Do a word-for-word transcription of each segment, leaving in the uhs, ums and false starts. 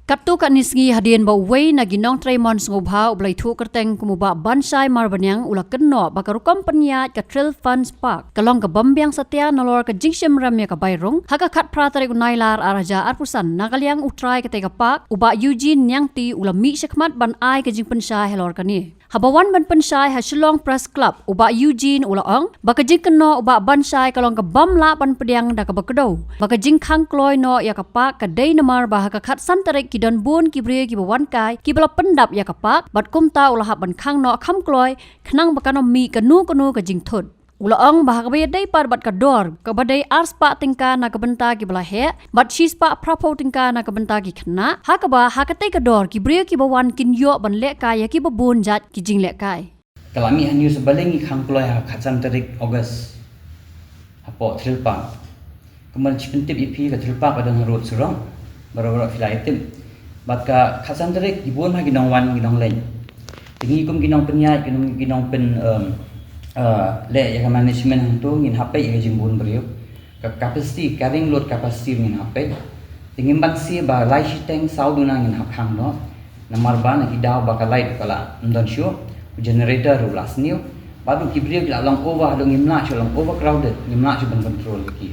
Katto katne sngi hadien ba uwei na ki nongtrei mon sngewbha u ba la ithuh kyrteng kum u Bah Banshai Marbaniang u la kynnoh ba ka rukom pynïaid ka Thrill Fun Park ka long ka bym biang satia nalor ka jingshim rem ïa ka bai rung, ha ka khatphra tarik u Nailar ar hajar arphew san na ka liang u trai katei ka park u Bah Eugene Niangti u la mih shakhmat ban ai ka jingpynshai halor kane. Haba wan ban pynshai ha Shillong Press Club, u Bah Eugene u la ong ba ka jingkynnoh u Bah Banshai ka long ka bym lah ban pdiang da kaba kdew ba ka jingkhang kloi noh ïa ka park ka dei namar ba ha ka khatsan tarik ki don bun ki briew kiba wan kai kiba la pyndap ïa ka park, bad kumta u la hap ban khang noh kham kloi khnang ba kan ym mih kano kano ka jingthut. U la ong ba ha kaba ïadei pat bad ka dor kaba dei ar spah tyngka na ka bynta kiba la heh bad shi spah phra phew tyngka na ka bynta ki khynnah, ha kaba ha katei ka dor ki briew kiba wan kin ïoh ban lehkai ïa kiba bun jait ki jinglehkai. Ka la mih ha news ba lei ngi khang kloi ha khatsan tarik August hapoh Thrill Park. Kumba shi pyntip ïa phi, ka Thrill Park ka don ha rud surok, baroh baroh phi la ïa tip. Bad ka khatsan tarik ki bun ha ki nongwan ki nongleit. Te ngi kum ki nongpynïaid, ki nong, ki nongpyn, um, uh, leh ïa ka management hangto ngin hap peit ïa ka jingbun briew. Ka capacity, carrying load capacity ngin hap peit. Te ngim banse ba lai shiteng saw duna ngin hap khang noh. Namar ba na ki daw ba ka light ka la ym don shuh, u generator u la sniew. Bad ruh ki briew ki la long over, haduh ngim lah shuh, long overcrowded, ngim lah shuh ban control ïa ki.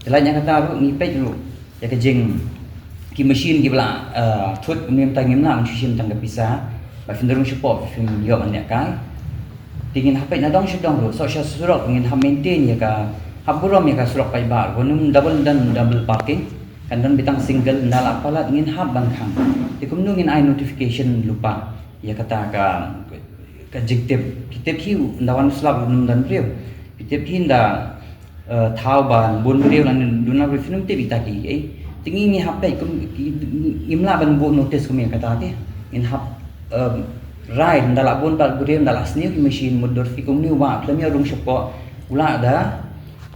Te lait na kata ruh ngi peit ruh ïa ka jing, ki machine kiba la, eh, thut, kumne mynta ngim lah ban shu shim tang ka pisa. Ba phin da rung shapoh phin ïoh ban lehkai. Te ngin hap peit na dong sha dong ruh, sha surok ngin hap maintain ïa ka, hap burom ïa ka surok paidbah ruh, ba ym don double, double parking. Kan don beit tang single, ynda la palat ngin hap ban khang. Te kumno ngin ai notification lypa ïa kata ka, ka jingtip. Ki tip hi ynda wan slap ruh ym don briew. Ki tip hi ynda, eh, thaw ba bun briew lane duna briew, phin ym tip ita ki, eh. Te ngi, ngi hap peit kum ki, ngim lah ban buh notice kum ïa kata te. Ngin hap, eh, rai ynda la bun pat briew, ynda la sniew ki machine, mutdur phi kumne u Bah khlem ïoh rung shapoh, u la da,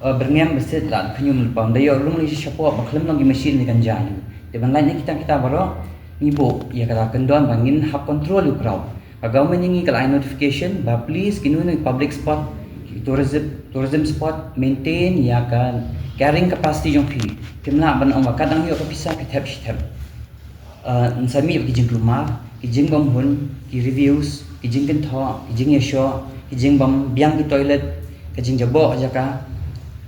eh, byrngem bad sit la khñium lypa, ynda ïoh rung lei shapoh ba khlem long ki machine lei kan jia ïa u. Te ban lait na kita kita baroh ngi buh ïa kata kyndon ba ngin hap control ïa u crowd. Ka government ïa ngi ka la ai notification ba please kino kino ki public spot, ki tourism, tourism spot, maintain ïa ka carrying capacity jong phi. Phim lah ban ong ba ka dang ïoh ka pisa phi thep shi thep. Uh, yn sa mih ki jingkulmar, ki jingbymhun, ki refuse, ki jingkynthoh, ki jingïashoh, ki jingbym biang ki toilet, ka jingjaboh jaka,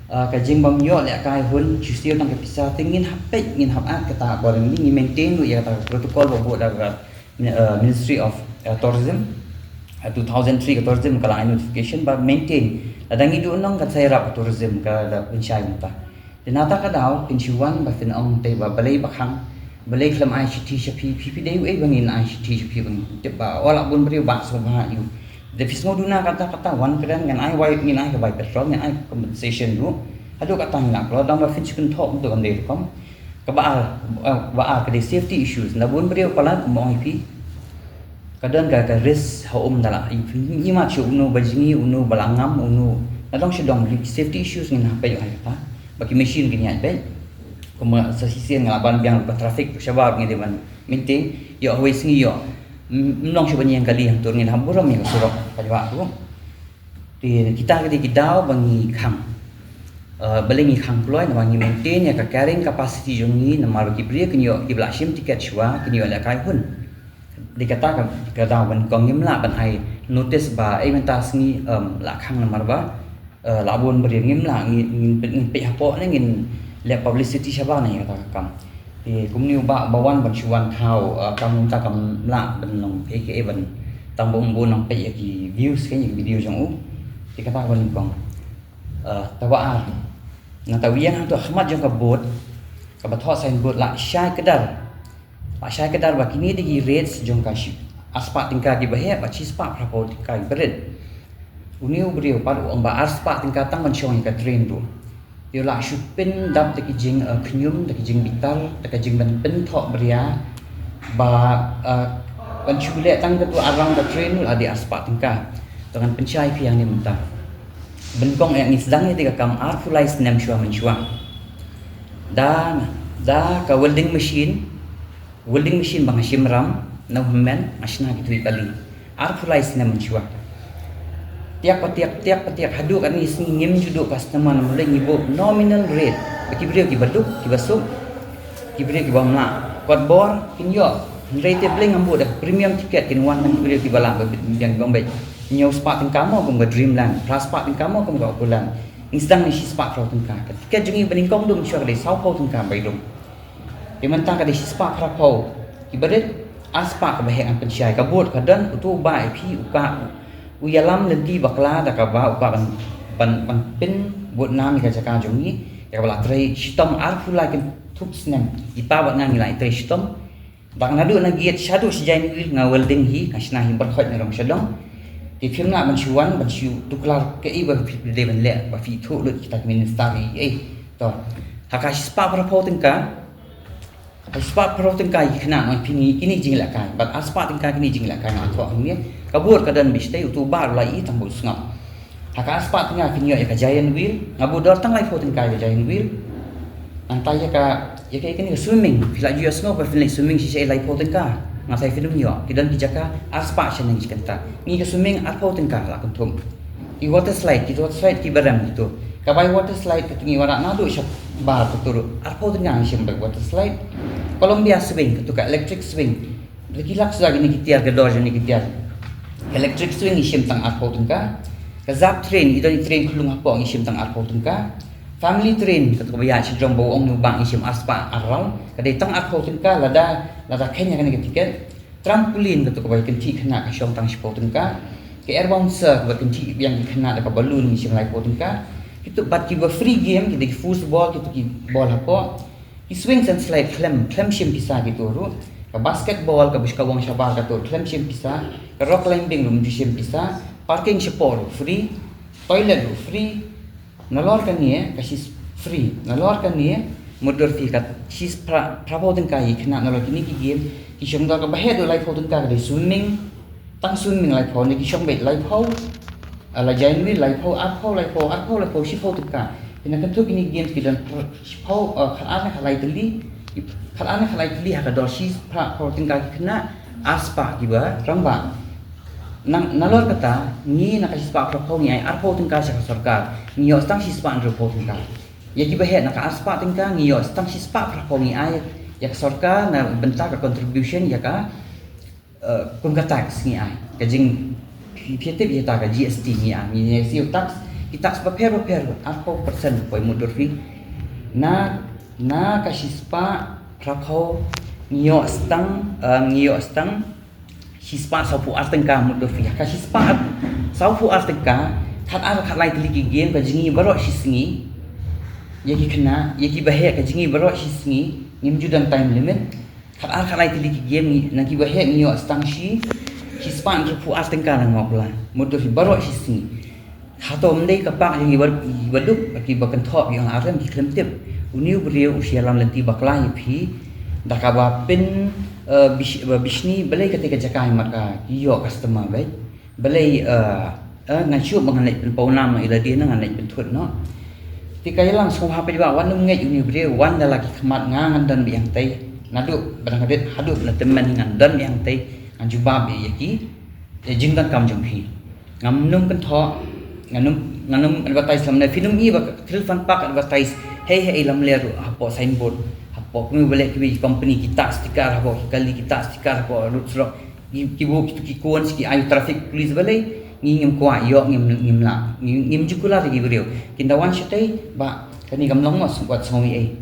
uh, ka jingbym ïoh lehkai hun, shu siew tang ka pisa, te ngin hap peit, ngin hap act kata accordingly, ngi maintain ruh ïa kata protocol ba buh da ka, uh, Ministry of, uh, Tourism, uh, two thousand three ka tourism ka la ai notification ba maintain. Lada ngi duh nong kan sa ïarap ka tourism ka da pynshai mynta. Te nata ka daw phin shu wan ba phin ong te ba balei ba khang, balei khlem ai shithi sha phi, phi, phi dei uei ba ngin ai shithi sha phi ba ngin tip ba, oh, la bun briew ba sngewbha ïa u. Da phi sngew duna kata kata wan kren, ngan ai wai, ngin ai ka bai petrol, ngin ai compensation ruh. Haduh kata ngin la kloi, dang ba phin shu kynthoh kumto kam dei rukom. Kaba ar, eh, ba ar ka dei safety issues. Ynda bun briew palat, kumba ong ïa phi, ka don ka, ka risk ha um ynda la, ngi mat shuh uno ba jngi, uno ba la ngam, uno na dong sha dong, safety issues ngin hap peit ïa kata. Ba ki machine kin ïaid beit. Kumba sa shisien nga la ban biang ka traffic shabar ngi dei ban maintain, ïoh hawei sngi ïoh, mm, ym long shuh ban ïeng kali hangto, ngin hap burom ïa ka surok paidbah tu. Te kita ki dei ki daw ba ngi khang. Eh, balei ngi khang kloi, namar ngi maintain ïa ka carrying capacity jong ngi, namar ki briew kin ïoh, kiba la shim tiket shuwa kin ïoh lehkai hun. Dei kata ka, ka daw ba nyngkong, ngim lah ban ai notice ba, eh, mynta sngi, em, la khang namar ba, eh, la bun briew, ngim lah, ngi, ngi, ngi peit hapoh ne ngin leh publicity shabar ne kata ka kam. Te kumne u Bah ba wan ban shu wan thaw, eh, kam mynta kam lah ban long A K A ban tang ba um bun nang peit ïa ki views ka ïa ki video jong u. Te kata ka ba nyngkong. Eh, kaba ar. Nangta u ïeng hangto ha khmat jong ka board, kaba thoh signboard la shai kdar. La shai kdar ba kine dei ki rates jong ka shi, ar spah tyngka kiba heh bad shi spah phra phew tyngka kiba rit. Une u briew pat u ong ba ar spah tyngka tang ban shong ïa ka train ruh. Te u la shu pyndap da ki jing, eh, khñium, da ki jingbitar, da ka jingban pynthoh bria. Ba, eh, ban shu leh tang katu around ka train ruh la dei ar spah tyngka. To ngan pynshai phi hangne mynta. Ba nyngkong eh ngi sdang ïa kata ka kam arphew lai snem shuwa mynshuwa. Da, da ka welding machine, welding machine ba nga shim ram na u hynmen, nga shna ki tnat kali. Arphew lai snem mynshuwa. Tiak pa tiak, tiak pa tiak, haduh katne sngi ngim ju duh customer namar lei ngi buh nominal rate. Ba ki briew kiba duk, kiba suk, ki briew kibym lah. Wat bor kin ïoh, hynrei te bling ngam bud da premium ticket kin wan na ki briew kiba lah ba bit biang bang beit. Hynñiew spah tyngka mo kum ka Dreamland, phra spah tyngka mo kum ka Opulent. Ngi sdang ne shi spah phra tyngka. Ka ticket jong ngi ba nyngkong dum shuwa ka dei saw phew tyngka bai dum. Te mynta ka dei shi spah phra phew. Kiba rit ar spah kaba heh ngan pynshai. Ka bud ka don uto u bah ïa phi u ka u ïalam lynti bakla da kaba u ka ban ban ban pynbud nam ïa ka jaka jong ngi. Ïa kaba la trei shitom arphew lai kynthup snem. Ita bad nga ngi la ïa trei shitom. Bad naduh na gate shaduh sha Jainwheel nga welding hi, nga shna hi barkhot na rong sha dong. Te phim lah ban shu wan ban shu tuklar kaei ba phi dei ban leh ba phi thuh lut kita ki minister hi ei. To. Ha ka shi spah phra phew tyngka. Ha shi spah phra phew tyngka ïa ki khynnah ngan phi ngi kine jinglehkai. Bad ar spah tyngka kine jinglehkai nga thoh hangne. Ka bud ka don bishtai uto u bah u la i tang ba u sngap. Ha ka ar spah tyngka phin ïoh ïa ka Jainwheel, nga bud dor tang laiphew tyngka ïa ka Jainwheel. Nangta ïa ka, ïa ka, ïa kane ka swimming, phi la ju ïohsngew ba phin leit swimming shisha laiphew tyngka. Nga sa ïa phin ym ïoh, ki don ki jaka ar spah shaneng shi kynta. Ngi ka swimming arphew tyngka la kynthum. Ki water slide, ki water slide kiba rem kito. Ka bai water slide kito ngi wanrah naduh shabar kito ruh. Arphew tyngka ngi shim bai water slide. Columbia swing, kito ka electric swing. Da ki lak shuwa kine ki tiar, ka dor jong kine ki tiar. Electric swing ngi shim tang arphew tyngka. Ka zap train, i don i train khlung hapoh ngi shim tang arphew tyngka. Family train, kata kaba ïaid shajrong ba u ong ne u bah ngi shim ar spah ar ral. Ka dei tang arphew tyngka, lada, lada kheiñ ïa kane ka ticket. Trampoline, kata kaba kynthih khynnah ka shong tang shiphew tyngka. Ka air bouncer, kaba kynthih biang ki khynnah da ka balloon ngi shim laiphew tyngka. Kito bad kiba free game, ki dei ki foosball, kito ki ball hapoh. Ki swings and slide khlem, khlem shim pisa kito ruh. Ka basketball, ka bush ka wang shabar kato khlem shim pisa. Ka rock climbing ruh ym ju shim pisa. Parking shapoh ruh free. Toilet ruh free. Nalor kane ka shi s-, free. Nalor kane mutdur fee ka shi s-, phra, phra phew tyngka ïa ki khynnah nalor kine ki game. Ki shong da kaba heh ruh laiphew tyngka ka dei swimming. Tang swimming laiphew, ne ki shong beit laiphew. Ah, la Jainwheel laiphew, arphew, laiphew, arphew, laiphew, shiphew tyngka. Phin ïa kynthup kine ki games ki don pr-, shiphew, ah, khatar ne khatlai tylli. Khatar ne khatlai tylli ha ka dor shi phra phew tyngka ki khynnah, ar spah kiba rangbah. Nang, nalor kata, ngi na ka shi spah phra phew ngi ai arphew tyngka sha ka sorkar. Ngi ïoh tang shi spah hynriewphew tyngka. Ïa kiba heh na ka ar spah tyngka, ngi ïoh tang shi spah phra phew ngi ai ïa ka sorkar na bynta ka contribution ïa ka eh, kum ka tax ngi ai. Ka jing, phi, phi tip ïa ta ka G S T ngi ai. Ngi, ngi siew tax, ki tax bapher bapher, arphew percent poi mutdur fee. Na, na ka shi spah phra phew ngi ïoh tang, eh, ngi ïoh tang shi spah sawphew ar tyngka mutdur fee. Ka shi spah sawphew ar tyngka, khatar khatlai tylli ki game ka jingim baroh shi sngi. Ïa ki khynnah, ïa kiba heh ka jingim baroh shi sngi, ngim ju don time limit. Khatar khatlai tylli ki game ngi, na kiba heh ngi ïoh tang shi, shi spah hynriewphew ar tyngka na Mawkla. Mutdur fee baroh shi sngi. Hato ym dei ka park jong ngi ba, ba duk, kiba kynthoh ki ong arem ki khlem tip. Une u briew u shu ïalam lynti bakla ïa phi. Da kaba pyn, eh, bish-, ba bishni balei kata ka jaka ïa mat ka ïoh customer beit. Balei, eh, eh, ngan shu ba ngan leit pynpaw nam noh ïa lade noh ngan leit pynthut noh. Te ka ïalang sngewbha phi ba wan nym ngeit une u briew, wan da la ki khmat nga ngan don biang tei. Naduh ba dang rit haduh ba la tymmen ngan don biang tei. Ngan jubab ïa ki, ïa jingdonkam jong phi. Ngam nym kynthoh, ngam nym, ngam nym advertise lam ne phi nym i ba ka Thrill Fun Park advertise. Hei hei lam le ruh hapoh signboard. Hapoh kumi ba leh kiwi company kita sticker hapoh ki kali kita sticker hapoh road surok. Ki, ki buk ki, ki cones ki ai traffic police balei ngi ngim kwah ïoh ngim, ngim lah. Ngim, ngim ju kular ki briew. Kin da wan shatei ba kane kam long mo wat sngew ei.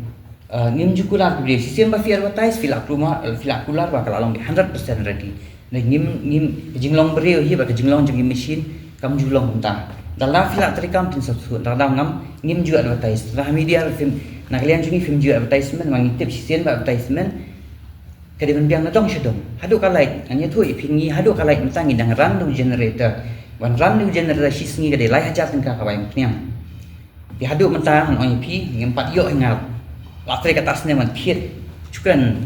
Eh, ngim ju kular ki briew. Shisien ba phi advertise phi lah kular, eh, phi lah kular ba ka la long ki hundred percent ready. Ne ngim, ngim ka jinglong briew hi ba ka jinglong jong ki machine kam ju long kumta. Da la phi lah trei kam tin sa thu da da ngam ngim ju advertise. Da media phim na ka liang jong ngi phim ju advertisement ma ngi tip shisien ba advertisement. Ka dei ban biang na dong sha dong. Haduh ka light, ngan ïathuh ïa phi ngi, haduh ka light mynta ngi dang run da u generator. Ban run da u generator shi sngi ka dei lai hajar tyngka ka bai pniang. Te haduh mynta ngan ong ïa phi, ngim pat ïoh hi nga. La trei kata snem ngan thied. Shu kren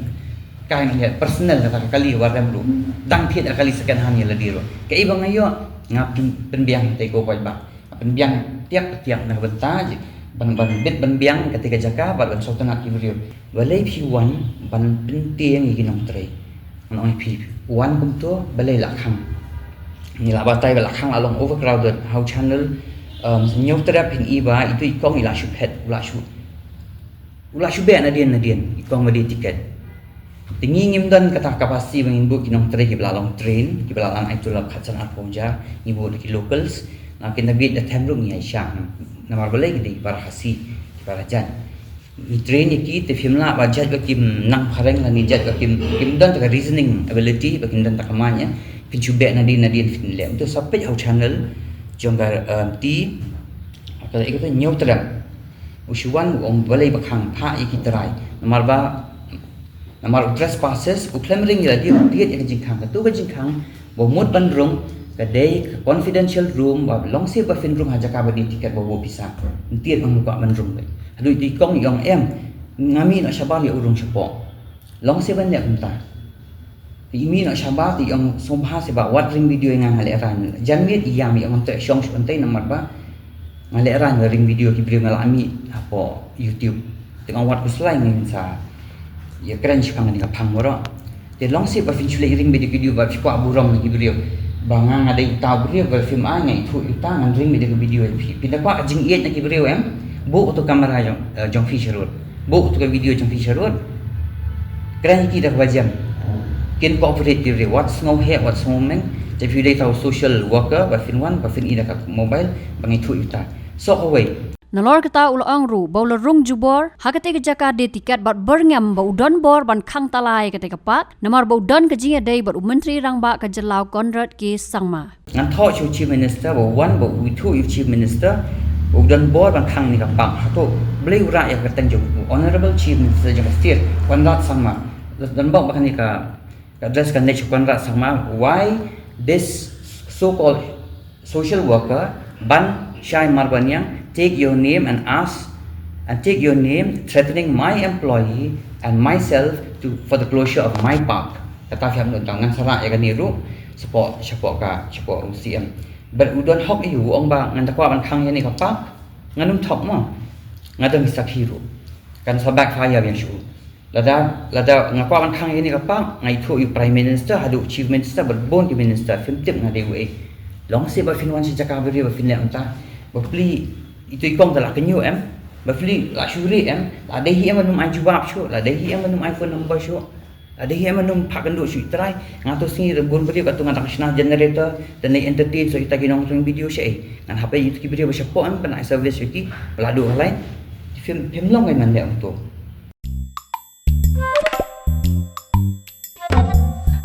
ka ngan ïa personal kata ka kali wa rem ruh. Dang thied ka kali second hand ïa lade ruh. Kaei ba nga ïoh, nga pyn-, pynbiang te ko paidbah. Pynbiang tiak tiak na ka bynta ban, ban bit ban biang kata ka jaka bad ban sngewtynnat ki briew. Balei phi wan ban pyntieng ïa ki nongtrei? Ngan ong ïa phi wan kumto balei la khang. Ngi la batai ba la khang la long overcrowded ha u channel. Um, Hynñiewtrep phin i ba itu i kong i la shu phet, u la shu, u la shu beh nadien nadien i kong ba die tiket. Te ngi ngim don kata capacity ba ngin buh ki nongtrei kiba la long train, kiba la lah ai tulop khatsan arphew hajar, ngi buh da ki locals. Na kin da bit da them ruh ngi ai sha. Namar balei ki dei para Khasi, para jan. Ngi train ïa ki te phim lah ba jait ba kim nang phareng lane jait ba kim, kim don ta ka reasoning ability, ba kim don ta ka main, ïa. Phin shu beh nadien nadien phin leh. Te sa peit ha u channel jong ka, eh, ti, ka, ka, ka Ñiewtrep. U shu wan u ong balei ba khang, phah ïa ki trai. Namar ba, namar u trespass, u khlem ring ïa lade, u tied ïa ka jingkhang. Katu ka jingkhang ba mut ban rung, ka dei ka confidential room, ba long shuh ba phin rung ha jaka ba die tiket ba buh pisa. Ntied ban, u kwah ban rung beit. Haduh i kong i ong em, nga mih noh shabar, ïa u rung shapoh. Long shuh ban leh kumta. I mih noh shabar, i ong sngewbha shuh ba wat ring video ïa nga, nga lehraiñ. Jan miet i ïam, i ong ngam treh shong shuh, namar ba nga lehraiñ ba ring video ki briew, nga la mih hapoh YouTube. Te nga ong wat khuslai, ngin sa ïakren shaphang kane ka phang baroh. Te long shuh ba phin shu leit ring video ki briew, ba phi kwah burom na ki briew. Ba nga, nga dei uta u briew ba phim ai, nga ithuh ïa uta, ngan ring video ki briew ïa phi. Phi da kwah ka jingïeit na ki briew em? Buh uto u kamera jong, eh, jong phi sharud. Buh uto ka video jong phi sharud. Kren ïa ki da kaba jem. Kin cooperate ki briew. Wat sngew heh, wat sngew meng. Te phi dei uta u social worker, ba phin wan, ba phin ïoh da ka mobile, ba nga ithuh ïa uta. Soh kawei. Nalor kata u la ong ruh ba u la rung jubor ha katei ka jaka die tiket bad byrngem ba u don bor ban khang tala ïa katei ka park, namar ba u don ka jingïadei bad u Myntri Rangbah ka jylla u Conrad K Sangma. Ngan thoh sha u Chief Minister ba u wan, ba u ithuh ïa u Chief Minister ba u don bor ban khang ïa ka park. Hato balei u rah ïa ka kyrteng jong u Honorable Chief Minister jong ka state, Conrad Sangma? Don bok ba kane ka, ka address kan leit sha u Conrad Sangma. Why this so-called social worker, Ban Shai Marbaniang, take your name and ask, and take your name threatening my employee and myself to, for the closure of my park? Kata phi hap nud tang, ngan sa rah ïa kane ruh shapoh, shapoh ka, shapoh u C M. Bad u don hok ïa u, u ong ba ngan da kwah ban khang ïa kane ka park, ngan ym thok mo. Nga don ki sakhi ruh. Kan sa backfire biang shuh. Lada, lada nga kwah ban khang ïa kane ka park, nga ithuh ïa u Prime Minister haduh Chief Minister bad bun ki minister, phim tip nga dei uei. Long shuh ba phin wan sha jaka briew ba phin leh kumta. Ba pli, itu i kong te la kynnoh em? Ba pli la shu rieh em? La dei hi em ban ym ai jubab shuh? La dei hi em ban ym ai phone number shuh? La dei hi em ban ym phah kynduh shuh ïa i trai? Nga tu sngi re bun briew, katu nga dang shna generator, te ngi entertain shuh ïa kita ki nongtrei video shaei? Ngan hap ïa itu ki briew ba shapoh em ban ai service shuh ïa ki, ba la duh halai. Phim, phim long ei man leh kumto.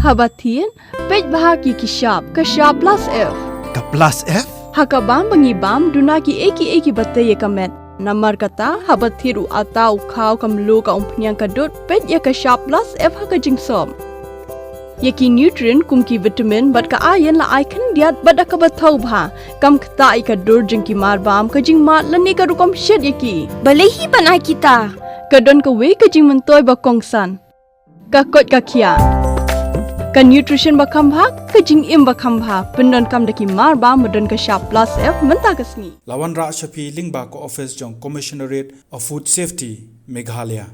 Haba thied, peit bha ki ki shap, ka shap plus F. Ka plus F? Ha ka bam ba ngi bam, duna kiei kiei kiba tei ïa ka met. Namar kata, haba thied u atta, u khaw, ka mluh, ka umphniang, ka dud, peit ïa ka shap plus F ha ka jingsop. Ïa ki nutrient kum ki vitamin bad ka iron la ai khyndiat bad da kaba thaw bha. Kam ktah ïa ka dur jong ki marbam, ka jingmad lane ka rukom shet ïa ki. Balei hi ban ai kita? Ka don kawei ka jingmyntoi ba kongsan. Ka koit ka khiah. Ka nutrition ba kham bha, ka jingim ba kham bha. Pyndonkam da ki marbam ba don ka shap plus F mynta ka sngi. La wanrah sha phi lyngba ka office jong Commissionerate of Food Safety, Meghalaya.